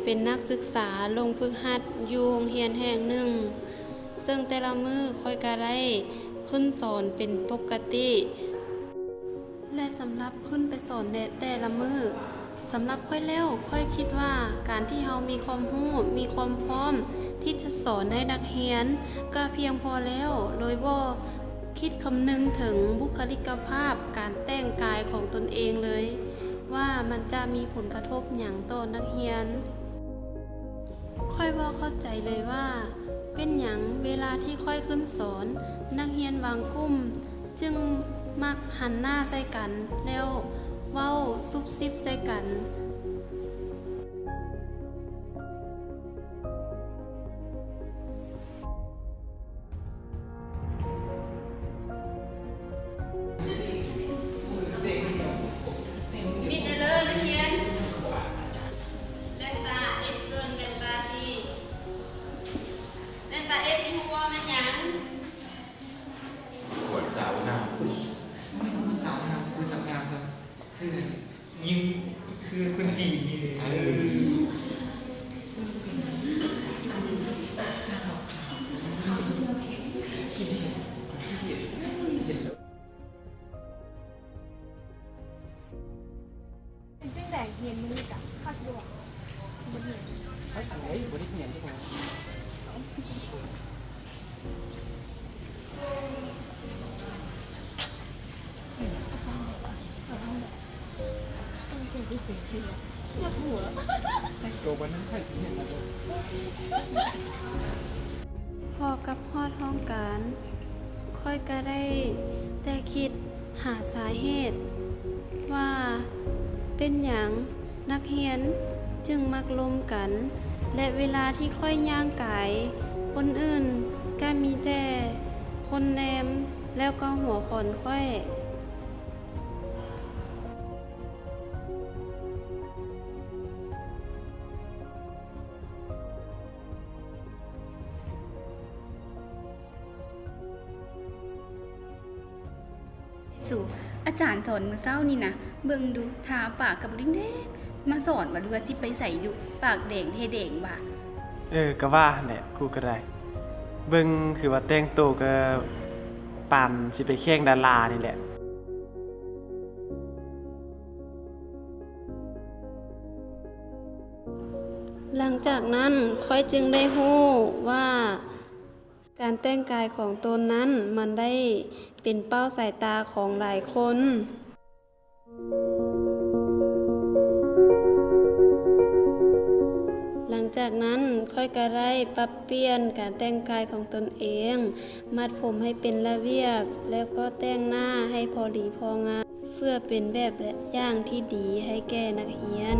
ເປັນນັກສຶກສາລົງຝຶກຫັດຢູ່ໂຮງຮຽນແຫ່ງໜຶ່ງ, ເຊິ່ງແຕ່ລະມື້ຂ້ອຍກໍໄດ້ຂຶ້ນສອນເປັນປົກກະຕິ ແລະ ສຳລັບຂຶ້ນໄປສອນໃນແຕ່ລະມື້, ສຳລັບຂ້ອຍແລ້ວ, ຂ້ອຍຄິດວ່າການທີ່ເຮົາມີຄວາມຮູ້, ມີຄວາມພ້ອມທີ່ຈະສອນໃຫ້ນັກຮຽນກໍພຽງພໍແລ້ວ, ໂດຍບໍ່ຄິດຄຳນຶງເຖິງບຸກຄະລິກກະພາບ, ການແຕ່ງກາຍຂອງຕົນເອງເລີຍ ວ່າມັນຈະມີຜົນກະທົບຫຍັງຕໍ່ນັກຮຽນ. ຂ້ອຍບໍ່ເຂົ້າໃຈເລີຍວ່າເປັນຫຍັງເວລາທີ່ຂ້ອຍຂຶ້ນສອນ, ນັກຮຽນບາງກຸ່ມຈຶ່ງມັກຫັນໜ້າໃສ່ກັນ ແລ້ວເວົ້າຊຸບຊິບໃສ່ກັນ. ມິດເດີເລີນັກຮຽນ. ແວ່ນຕາເອັດສ່ວນແວ່ນຕາທີ່ ແວ່ນຕາເອັດຮູ້ບໍ່ແມ່ນຫຍັງ? ສວນສາວງາມ. ອຸ້ຍ ແມ່ນສາວງາມ, ຄືສາວງາມຊະ ຄືຍິງ ຄືຄົນຈີນນີ້ເດ້. ເອີ ເປັນຈັ່ງໃດຮຽນມື້ນີ້ກະຄັກຢູ່ຫວາ? ບໍ່ຮຽນ. ເຮັດຈັ່ງໃດບໍ່ໄດ້ຮຽນ? ພໍກັບຮອດຫ້ອງການ, ຂ້ອຍກະໄດ້ແຕ່ຄິດຫາສາເຫດວ່າເປັນຫຍັງນັກຮຽນຈຶ່ງມັກລົມກັນ ແລະ ເວລາທີ່ຂ້ອຍຍ່າງກາຍ, ຄົນອື່ນກະມີແຕ່ຄົນແນມ ແລ້ວກໍຫົວຂອນຂ້ອຍ. ສູ ອາຈານສອນມື້ເຊົ້ານີ້ນະ ເບິ່ງດູ ທາປາກກະບໍ່ໄດ້ແດງ ມາສອນວ່າ ຫຼືວ່າຊິໄປໃສດຸ ປາກແດງແທ້ແດງວ່າ. ເອີ ກະວ່າຫັ້ນແຫຼະ ກູກະໄດ້ ເບິ່ງຄືວ່າແຕ່ງໂຕກະປານຊິໄປແຂ່ງດາລານີ້ແຫຼະ. ຫຼັງຈາກນັ້ນ ຂ້ອຍຈຶ່ງໄດ້ຮູ້ວ່າ ການແຕ່ງກາຍຂອງຕົນນັ້ນ ມັນໄດ້ເປັນເປົ້າສາຍຕາຂອງຫຼາຍຄົນ. ຫຼັງຈາກນັ້ນ ຂ້ອຍກໍໄດ້ປັບປ່ຽນການແຕ່ງກາຍຂອງຕົນເອງ, ມັດຜົມໃຫ້ເປັນລະບຽບ ແລ້ວກໍແຕ່ງໜ້າໃຫ້ພໍດີພໍງາມ ເພື່ອເປັນແບບຢ່າງທີ່ດີໃຫ້ແກ່ນັກຮຽນ.